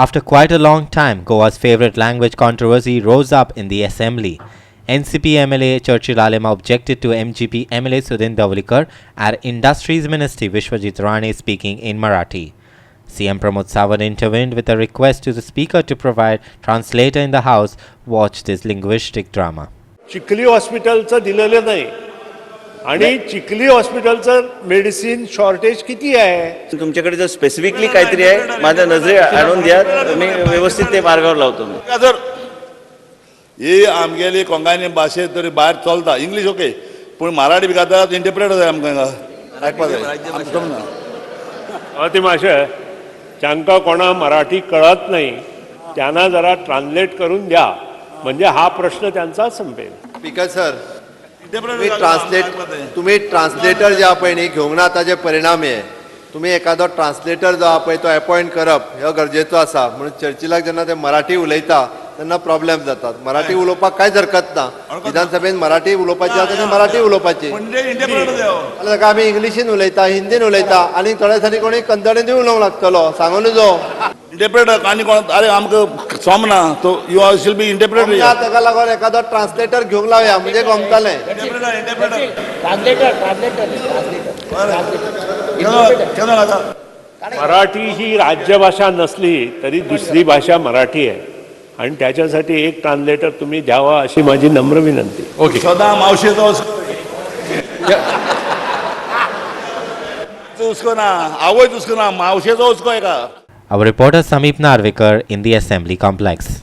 After quite a long time, Goa's favorite language controversy rose up in the assembly. NCP MLA Churchill Alemao objected to MGP MLA Sudin Dhavalikar and Industries Minister Vishwajit Rane speaking in Marathi. CM Pramod Sawant intervened with a request to the speaker to provide translator in the house. Watch this linguistic drama. Chikhli हॉस्पिटलचं दिलेलं नाही आणि Chikhli हॉस्पिटलचं medicine shortage किती आहे? तुमच्याकडे जर specifically काहीतरी आहे, माझ्या नजरे आणून द्या, मी व्यवस्थित ते मार्गावर लावतो मी. का जर ही आमगेली कोंकणी भाशेंत तरी भायर चलता, इंग्लीश ओके, पूण मराठी बी खाता इंटरप्रेटर जाय आमकां हिंगा आयकपा जाय, आमकां जमना. ते माशे जांकां कोणा मराठी कळत नाही त्यांना जरा ट्रान्सलेट करून द्या, म्हणजे हा प्रश्न त्यांचा संपेल. स्पीकर सर, इंटरप्रेटर तुम्ही जाय ट्रान्सलेट आमकां आयकपा जाय. तुम्ही ट्रान्सलेटर जे आहा पळय न्ही घेवंक ना, ताजे परिणाम हे. तुम्ही एखादो ट्रान्सलेटर जो आहा पळय तो अपॉयंट करप हो गरजेचो आसा. म्हणून चर्चिलाक जेन्ना ते मराठी उलयता तेन्ना प्रॉब्लेम जातात. मराठी उलोवपाक कांयच हरकत ना. विधानसभेन मराठी उलोवपाची आसा तेन्ना मराठी उलोवपाची. पण ते इंटरप्रेटर जाय हो. जाल्यार ताका आमी इंग्लिशीन उलयता, हिंदीन उलयता आनी थोड्या दिसांनी कोणी कन्नडीनूय उलोवंक लागतलो, सांगू नजो. इंटरप्रेटर आनी कोण, अरे आमकां सोमना तो you are shall be interpreter. ना, ताका लागून एखादो ट्रान्सलेटर घेवंक लावया म्हणजे गमतलें. Interpreter, interpreter. Translator, translator, translator. केन्ना जाता? मराठी ही राज्यभाषा नसली तरी दुसरी भाषा मराठी आहे आणि त्याच्यासाठी एक ट्रान्सलेटर तुम्ही द्यावा अशी माझी नम्र विनंती. ओके. सदां मावशेचो हुस्को ना, आवयच हुस्को ना, मावशेचो हुस्को एका. Our reporter Sameep Narvekar in the assembly complex.